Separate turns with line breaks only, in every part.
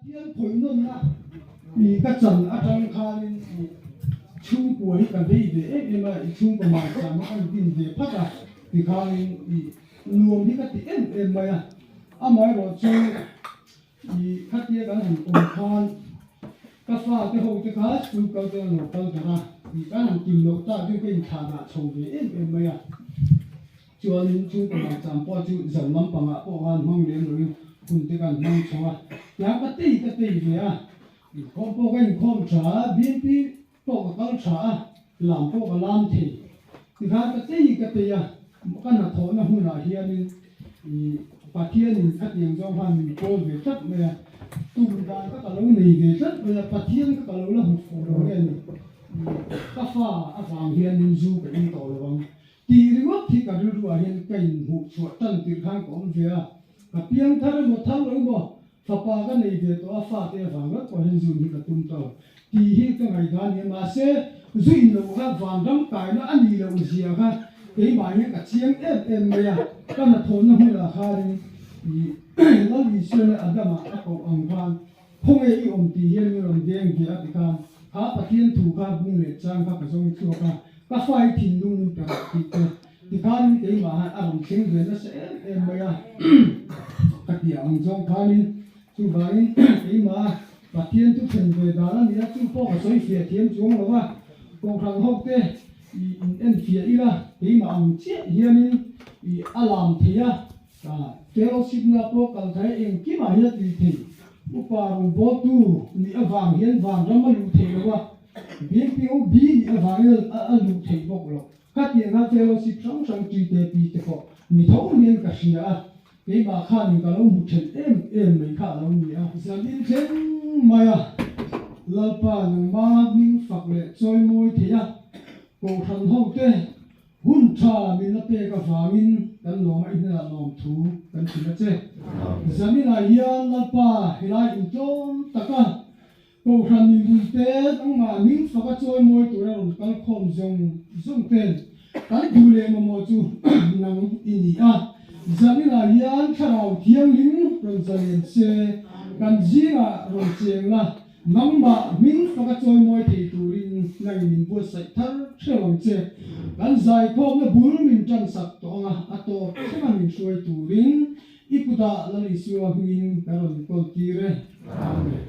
Pathian khawihnawmna i ka chan atang khanin i chhungkua hi ka vei ve em em a, i chhungkua maicham a kan din ve phat a tikhanin i nuam hi ka ti em em mai a, amaherawhchu i khatia kan han awm khan ka fate ho te kha school kal te an lo kal darh a, i kan han kim loh tak chu ka inthlah dah chho ve em em mai a. Chuanin chhungkaw maicham pawh chu zan lampangah pawh khan hmang lem loin hun te kan hmang chho a, tiang ka tei ka tei ve a, inkhawm pawh ka inkhawm tha a, BNP pawh ka kal tha a, lam pawh ka lam thei. Tikhan ka tei ka tei a, ka hnathawhna hmunah hianin ih Pathianin khatiang zawng khan min kawl ve tlat mai a, tum dan ka ka lo nei ve tlat mai a, Pathian ka ka lo la hmu fuh lo nge ni, ih ka fa avang hianin zu ka in tawh lo ang. Tih ringawt hi ka rilruah hian ka inhmuh chhuah tan tirh khan ka awm ve a, ka piang thar emaw thar lo emaw fapa ka nei ve tawh a, fate avang vek pawh hian zun hi ka tum tawh tih hi ka ngaihdan a ni a, mahse zu in loh kha vanram kaina a nih loh zia kha keimah hian ka chiang em em mai a, ka hnathawhna hmunah khanin ih Lal Isua leh Adama a koh ang khan khawnge i awm tih hian min rawn deng ve a ti khan kha Pathian thu kha bung leh chang kha ka zawng chhuak a. Ka fai thinlung min pe rawh tih te tikhanin keimah han a rawn thleng ve nasa em em mai a, ka ti ang zawng khanin chuvangin keimah Pathian thu thlen ve dan a ni a, chu pawh ka sawi fiah thiam chuang lo va, Kohhran ho te i in en fiah ila keimah ang chiah hianin i a lam thei a, fellowship na pawh kal thei a engkimah hian a tih thei, upa rawngbawltu nih avang hian vanram a luh theih lo a. BPOB nih avangin a luh theih bawk lo. Khatiang khan fellowship hrang hrang TTP te pawh ni tho hian ka hria a, keimah khanin ka lo hmu then em em mai kha a lo ni a. Zanin thleng mai a, Lalpa nangma hming fak leh chawi mawi thei a, Kohhran ho te hun tha min la pek avangin kan lawm a, i hnenah lawmthu kan hrilh a che. Zaninah hian Lalpa helai intlawm taka Kohhran mipuite nangmah hming faka chawi mawi tura rawn kal khawm zawng zawng ten kan duh leh mamawh chu nang i ni a. Zaninah hian Thlarau Thianghlim rawn zalen se, kan zingah rawn cheng la, nangmah hming faka chawi mawi thei turin nangin min buatsaih thar hreuh ang che. Kan zaikhawmna bul min tansak tawh ang a, a tawp thlenga min hruai turin I kutah Lal Isua hmingin ka rawn kawl tir e. Amen.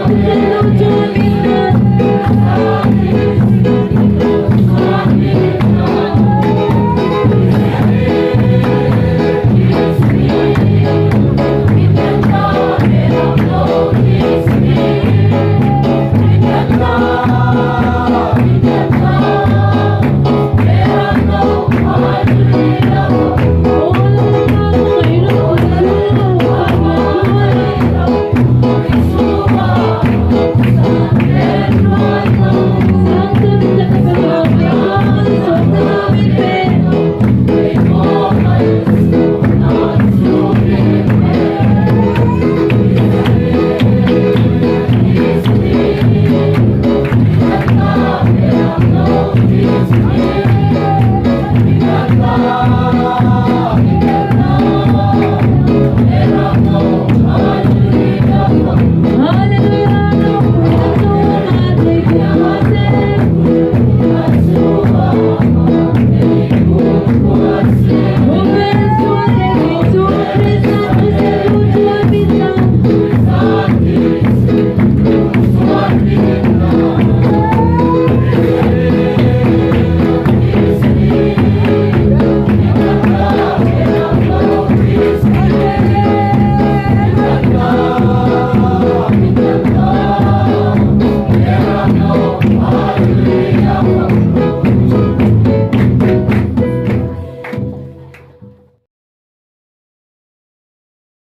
Pathian.